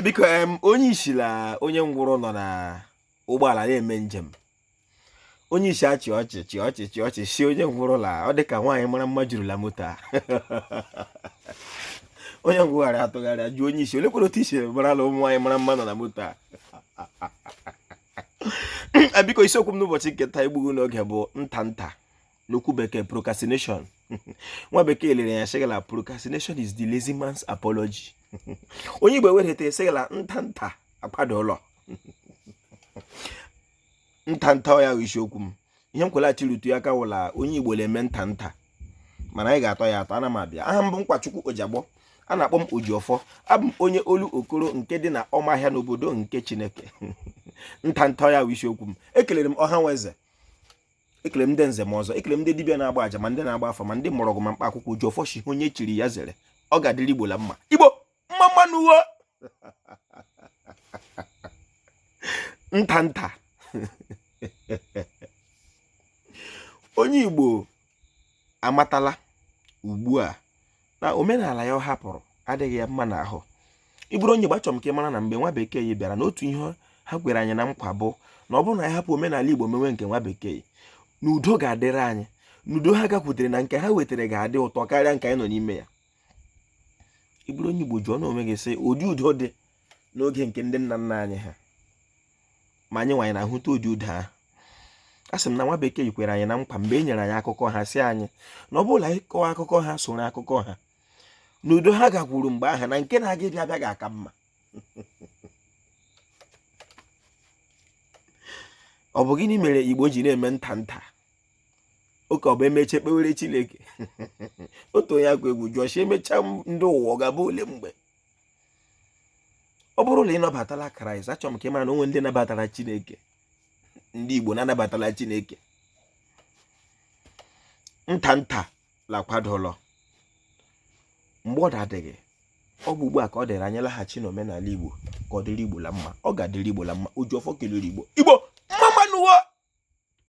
Biko, onye isi la onye ngwụrọ nọ na ụgbọala na-eme njem. Onye isi achị ọchị chị ọchị chị ọchị, si onye ngwụrọ la ọ dị ka nwaanyị mara mma jurula moto a. Onye ngwụgharị atụgharịa jụọ onye isi, olekwara otu isi mara la ụmụ nwaanyị mara mma nọ na moto a? Biko, isiokwu m n'ụbọchị nke taa, egbughị n'oge, bụ nta nta, n'okwu bekee procrastination. Nwa bekee lere ya sị la procrastination is the lazy man's apology. Onye Igbo werete sị la nta nta akwado ụlọ. Nta nta, ọ ya bụ isiokwu m. Ihe m kwelaghachi rutu ya aka wụla onye Igbo na-eme nta nta, mana anyị ga-atọ ya atọ. Ana m abịa. Aha m bụ Nkwachukwu Ojiagbọ, a na-akpọ m Ojiọfọ. Abụ m onye olu okoro nke dị na ọmahịa n'obodo nke Chineke. Nta nta, ọ ya bụ isiokwu m. Ekelere m ọha nwe eze, ekele m ndị nze ma ọzọ, ekele m ndị dibịa na-agba aja, ma ndị na-agba afa, ma ndị mgbọrọgwụ, ma mkpa akwụkwọ. Ojiọfọ shi onye chiri ya zere, ọ ga-adịrị Igbo la mma. Igbo mma mma n'uwe. Nta nta, onye Igbo amatala ugbu a na omenala ya ọ hapụrụ adịghị ya mma n'ahụ. Ị bụrụ onye Igbo, achọrọ m ka ị mara na mgbe nwa bekee yi bịara, na otu ihe ha kwere anyị na nkwa bụ na ọ bụrụ na anyị hapụ omenala Igbo mewe nke nwa bekee, na udo ga-adịrị anyị, na udo ha gakwutere na nke ha wetara ga-adị ụtọ karịa nke anyị nọ n'ime ya. Ị bụrụ onye Igbo, jụọ n'onwe gị sị, ụdị udo dị n'oge nke ndị nna nna anyị ha, ma anyị nwaanyị na-ahụta ụdị udo ahụ? A sị m na nwa bekee kwere anyị na nkwa mgbe e nyere anyị akụkọ ha, sị anyị na ọ bụrụ na anyị kọọ akụkọ ha, soro akụkọ ha, na udo ha gakwuru mgbe ahụ na nke na-aga ịbịa abịa ga-aka mma. Ọ bụ gịnị mere Igbo ji na-eme nta nta oke? Ọ bụ emecha ekpewere Chineke. Otu onye akwa egwu jụọ sị, emecha ndị ụwa ọ ga-abụ ole mgbe? Ọ bụrụ na ị nabatala Kraịst, achọrọ m ka ị mara na o nwe ndị nabatara Chineke. Ndị Igbo na-anabatala Chineke. Nta nta lakwado ụlọ mgbe ọ adịghị. Ọ bụ ugbu a ka ọ dịrị anyị laghachi n'omenala Igbo, ka ọ dịrị Igbo la mma. Ọ ga-adịrị Igbo la mma. Ojiọfọ kelere Igbo. Igbo mma mma n'ụwa.